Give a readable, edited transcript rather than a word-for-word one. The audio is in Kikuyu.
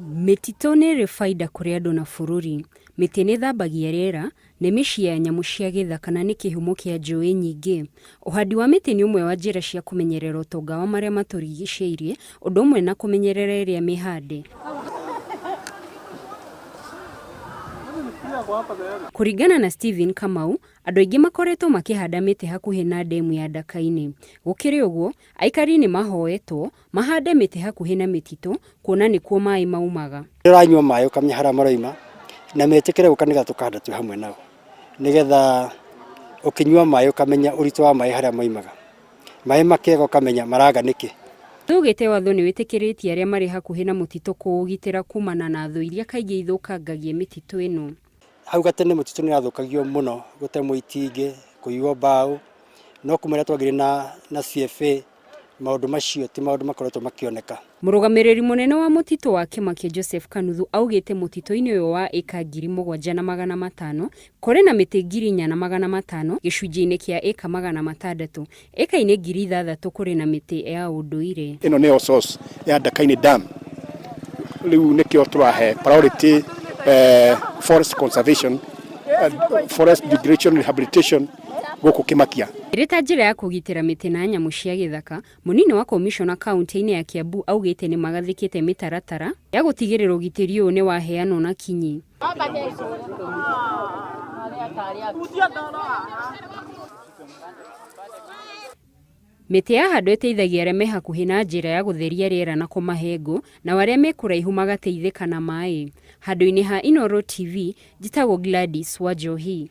Mĩtitũ nĩ ĩrĩ baida kũrĩ andũ na bũrũri. Mĩtĩ nĩ ĩthambagia rĩera, nĩ mĩciĩ ya nyamũ cia gĩthaka na nĩ kĩhumo kĩa njũĩ nyingĩ. Ũhandi wa mĩtĩ nĩ ũmwe wa njĩra cia kũmenyerera ũtonga wa marĩa matũrigicĩirie, ũndũ ũmwe na kũmenyerera ĩrĩa mĩhande. Kũringana na Stephen Kamau, andũ aingĩ makoretwo makĩhanda mĩtĩ hakuhĩ na ndemu ya Ndaka-inĩ. Gũkĩrĩ ũguo, aikari nĩ mahoetwo mahande mĩtĩ hakuhĩ na mĩtitũ kuona nĩkuo maĩ maumaga. Ũranyua maĩ ũkamenya harĩa maroima na metĩkĩre gũka nĩgetha tũkahanda twĩ hamwe nao nĩgetha ũkĩnyua maĩ ũkamenya ũritũ wa maĩ harĩa maimaga. Maĩ makĩega ũkamenya maraga nĩkĩ. Nĩaugĩte watho nĩwĩtĩkĩrĩtie arĩa marĩ hakuhĩ na mũtitũ kũũgitĩra kumana na thũ iria kaingĩ ithũkangagia mĩtitũ ĩno. Hau gatene mũtitũ nĩ ũrathũkagio mũno gũtemwo itingĩ, kũiywo mbaũ, no kuma rĩrĩa twagĩire na CFA maũndũ macio ti maũndũ makoretwo makĩoneka. Mũrũgamĩrĩri mũnene wa mũtitũ wa Kĩmakĩ Joseph Kanuthu augĩte mũtitũ-inĩ ũyũ wa ĩka 7500 kũrĩ na mĩtĩ 4500 gĩcunjĩ-inĩ kĩa ĩka 600. Ĩka-inĩ 6000 kũrĩ na mĩtĩ ya ũndũire. Ĩno nĩyo source ya Ndakainĩ Dam, rĩu nĩkĩo tũrahe priority forest conservation, forest degradation rehabilitation gũkũ Kĩmakia. Ĩrĩ ta njĩra ya kũgitĩra mĩtĩ na nyamũ cia gĩthaka, mũnini wa komishona kauntĩ-inĩ ya Kiambu augĩte nĩ magathĩkĩte mĩtaratara ya gũtigĩrĩra ũgitĩri ũyũ nĩ waheanwo na kinyi. Mĩtĩ yahandwo ĩteithagia arĩa me hakuhĩ na njĩra ya gũtheria rĩera na kũmahe ngũ, nao arĩa me kũraihu magateithĩka na maĩ. Handũ-inĩ ha Inooro TV, njĩtagwo Gladys Wanjohi.